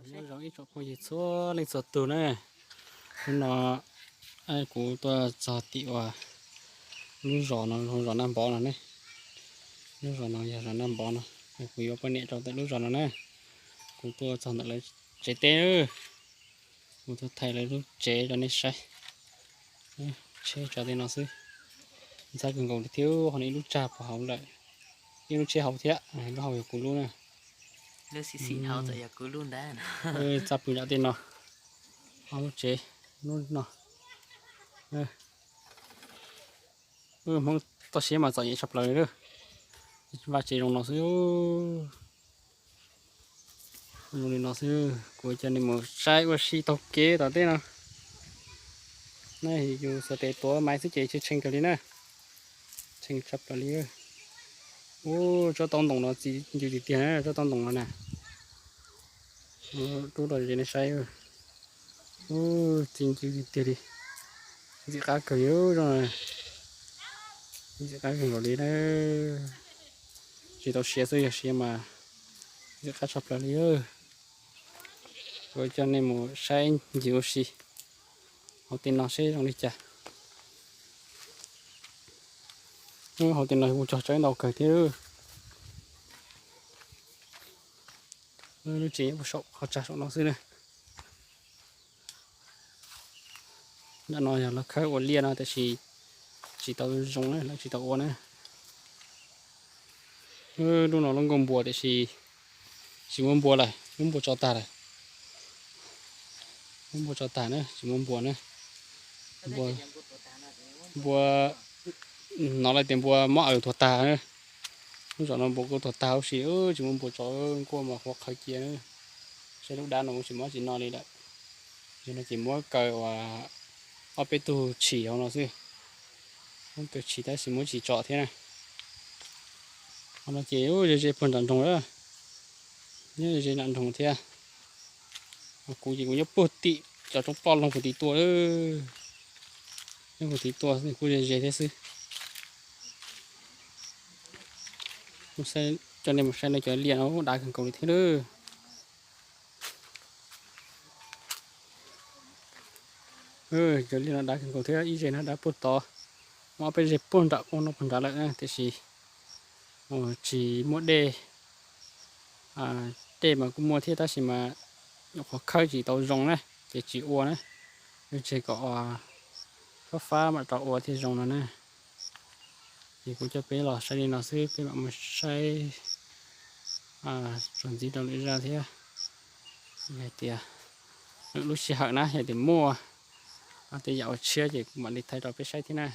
Nyob zoo ib tsoom phooj ywg txhua leej txhua tus na. Hnub no kuv tuaj txog tim uas lub zos no, zos Naj Npov no ne. Lub zos no yog zos Naj Npov no. Kuv yuav poj niam rau ntawm lub zos no na. Kuv tuaj txog ntawm lawv tsev teb, kuv tuaj thaij lawv lub tsev rau nej saib. Tsheb tso tej no xwb. Ntxhab kawg nkaus li thiab, ho ib lub tsag puag hauv lawm, ib lub tsheb hauv thiab, lub hauv yog kuv lub na. Txaj pw nram tej no, ob lub tsev, lub no. Hmoob toj siab mas txom nyem tshaj plaws li. Vaj tsev zoo no xwb. Zoo li no xwb, kuv coj nej mus saib ua si taug kev tom tej no. Yus xuas tes tuav maiv xwb ces tshee tshee kawg li na. Tshee tshaj plaws li. Ub, tsob taub ntoo no txi ncw tiag tiag na, tsob taub ntoo no na. Rub rau nej saib. Ub, txi ncw tiag tiag li. Ntxim qab kawg li zoo. Ntxim qab kawg nkaus li na. Tsis tau siav xwb, yog siav mas ntxim qab tshaj plaws li. Kuv coj nej mus saib ncig ua si hauv tej no seb zoo li cas. Hauv tej no kuj cog tsawb ntau kawg thiab. Lub tsev nyob puag saum qhov tsag saum no xwb na. Nram no yog lawv khawb ua liaj no tiam sis tsis tau zoo na, lawv tsis tau ua na. Lub no lub nkuaj npua tiam sis tsis muaj npua lawm, lub npua tso tag lawm. Lub npua tso tag na, tsis muaj npua na. Npua, hnov lawv tias npua mob aws tuag tag na. Lub zos no npua kuj tuag tag huv si, tsis muaj npua tso, nkuaj mas qhuav qhawv cia na. Saib lub dab no kuj tsis mob tsis no li lawm. Yog no ces muab kaw uas ob peb tug tshis hauv no xwb. Muab kaw tshis tab sis muab tsis tso thiab na. Qhov no ces ze ze puag nram nroog lawm. Nyob ze nram nroog thiab. Kuv ces kuv nyob puag tim cov roob ploj loog puag tim tuaj. Nyob puag tim tuaj kuj ze ze thiab xwb. Coj nej mus saib lawv cov liaj no dav kawg nkaus li thiab lawm. Cov liaj no dav kawg nkaus thiab, ib ze no dav puag tod, muaj ob peb ze puag nram ub no puag nrad lawm na, tiam sis tsis muaj dej. Dej mas kuj muaj thiab tab sis mas nyuam qhuav khawb tsis tau zoo na, ces tsis ua na. Tseg kom fab fab mam rov ua thiaj zoo no na. Ces kuv coj peb los saib li no xwb, peb mam mus saib txuas ntxiv rau lwm zaj thiab. Yog hais tias lwm lub sij hawm na, yog tias muaj tej yam ua tshiab ces kuv mam li thaij rau peb saib thiab na.